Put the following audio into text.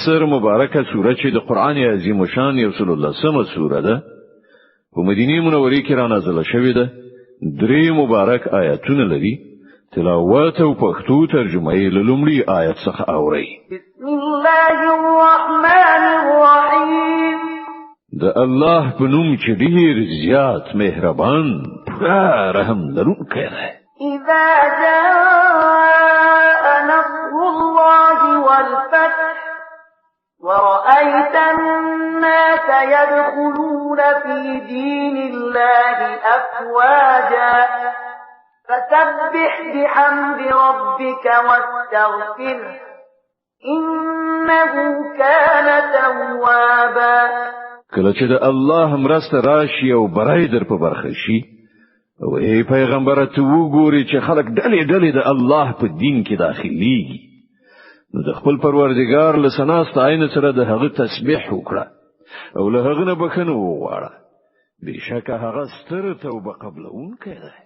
سر مبارکه سوره چې د قران عظیم شان یو سل لسمه سوره ده، په مدینه منورې کې را نازله شوې ده. درې مبارک آیاتونه لري. تلاوت او پښتو ترجمه یې له لومړي آیت څخه اورئ. بسم الله الرحمن الرحیم. د الله په نوم چې ډیر زیات مهربان، پوره رحم لرونکی دی. اذا جاء نصر الله والفتح ورأيت الناس يدخلون في دين الله أفواجا فسبح بحمد ربك واستغفره إنه كان توابا. کله چې د الله مرسته راشي او برای در په برخه شي، او ای پیغمبره، ته وګوري چې خلک ډلې ډلې د الله په دین کې داخليږي، نو د خپل پروردګار له ثنا ستاینې سره د هغه تسبیح وکړه او له هغه نه بخښنه وغواړه. بېشکه هغه ستر توبه قبلونکی دی.